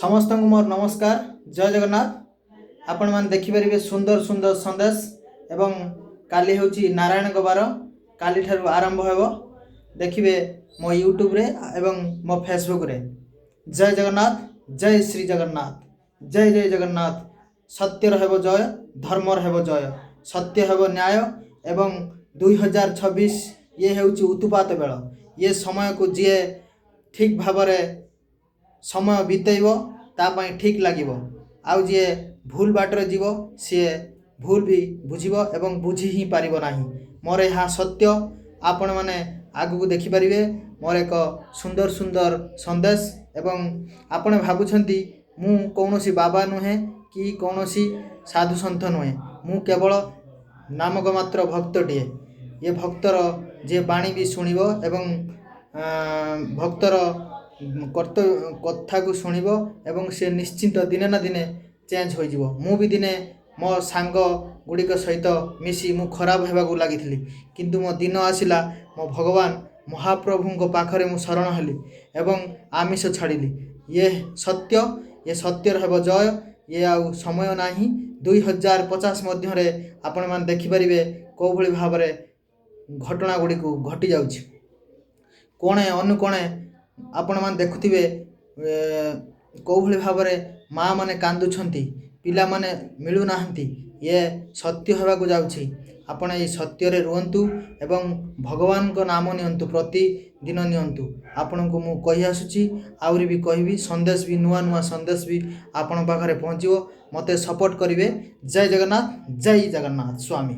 ସମସ୍ତଙ୍କୁ ମୋର ନମସ୍କାର, ଜୟ ଜଗନ୍ନାଥ। ଆପଣମାନେ ଦେଖିପାରିବେ ସୁନ୍ଦର ସୁନ୍ଦର ସନ୍ଦେଶ ଏବଂ କାଲି ହେଉଛି ନାରାୟଣଙ୍କ ବାର, କାଲିଠାରୁ ଆରମ୍ଭ ହେବ। ଦେଖିବେ ମୋ ୟୁଟ୍ୟୁବରେ ଏବଂ ମୋ ଫେସବୁକ୍ରେ। ଜୟ ଜଗନ୍ନାଥ, ଜୟ ଶ୍ରୀ ଜଗନ୍ନାଥ, ଜୟ ଜୟ ଜଗନ୍ନାଥ। ସତ୍ୟର ହେବ ଜୟ, ଧର୍ମର ହେବ ଜୟ, ସତ୍ୟ ହେବ ନ୍ୟାୟ। ଏବଂ 2026 ଇଏ ହେଉଛି ଉତ୍ପାତ ବେଳ। ଇଏ ସମୟକୁ ଯିଏ ଠିକ୍ ଭାବରେ ସମୟ ବିତେଇବ, ତା ପାଇଁ ଠିକ୍ ଲାଗିବ। ଆଉ ଯିଏ ଭୁଲ ବାଟରେ ଯିବ, ସିଏ ଭୁଲ ବି ବୁଝିବ ଏବଂ ବୁଝି ହିଁ ପାରିବ ନାହିଁ। ମୋର ଏହା ସତ୍ୟ। ଆପଣମାନେ ଆଗକୁ ଦେଖିପାରିବେ ମୋର ଏକ ସୁନ୍ଦର ସୁନ୍ଦର ସନ୍ଦେଶ। ଏବଂ ଆପଣ ଭାବୁଛନ୍ତି, ମୁଁ କୌଣସି ବାବା ନୁହେଁ କି କୌଣସି ସାଧୁସନ୍ଥ ନୁହେଁ, ମୁଁ କେବଳ ନାମକ ମାତ୍ର ଭକ୍ତଟିଏ। ଏ ଭକ୍ତର ଯିଏ ବାଣୀ ବି ଶୁଣିବ ଏବଂ ଭକ୍ତର କର୍ତ୍ତବ୍ୟ କଥାକୁ ଶୁଣିବ ଏବଂ ସେ ନିଶ୍ଚିନ୍ତ ଦିନେ ନା ଦିନେ ଚେଞ୍ଜ ହୋଇଯିବ। ମୁଁ ବି ଦିନେ ମୋ ସାଙ୍ଗ ଗୁଡ଼ିକ ସହିତ ମିଶି ମୁଁ ଖରାପ ହେବାକୁ ଲାଗିଥିଲି, କିନ୍ତୁ ମୋ ଦିନ ଆସିଲା, ମୋ ଭଗବାନ ମହାପ୍ରଭୁଙ୍କ ପାଖରେ ମୁଁ ଶରଣ ହେଲି ଏବଂ ଆମିଷ ଛାଡ଼ିଲି। ଇଏ ସତ୍ୟ, ଇଏ ସତ୍ୟର ହେବ ଜୟ। ଇଏ ଆଉ ସମୟ ନାହିଁ। 2050 ମଧ୍ୟରେ ଆପଣମାନେ ଦେଖିପାରିବେ କେଉଁଭଳି ଭାବରେ ଘଟଣା ଗୁଡ଼ିକୁ ଘଟିଯାଉଛି। କୋଣେ ଅନୁକୋଣେ ଆପଣମାନେ ଦେଖୁଥିବେ କେଉଁଭଳି ଭାବରେ ମାଆ ମାନେ କାନ୍ଦୁଛନ୍ତି, ପିଲାମାନେ ମିଳୁନାହାନ୍ତି। ଇଏ ସତ୍ୟ ହେବାକୁ ଯାଉଛି। ଆପଣ ଏଇ ସତ୍ୟରେ ରୁହନ୍ତୁ ଏବଂ ଭଗବାନଙ୍କ ନାମ ନିଅନ୍ତୁ, ପ୍ରତିଦିନ ନିଅନ୍ତୁ। ଆପଣଙ୍କୁ ମୁଁ କହି ଆସୁଛି, ଆହୁରି ବି କହିବି। ସନ୍ଦେଶ ବି, ନୂଆ ନୂଆ ସନ୍ଦେଶ ବି ଆପଣଙ୍କ ପାଖରେ ପହଞ୍ଚିବ। ମୋତେ ସପୋର୍ଟ କରିବେ। ଜୟ ଜଗନ୍ନାଥ, ଜୟ ଜଗନ୍ନାଥ ସ୍ୱାମୀ।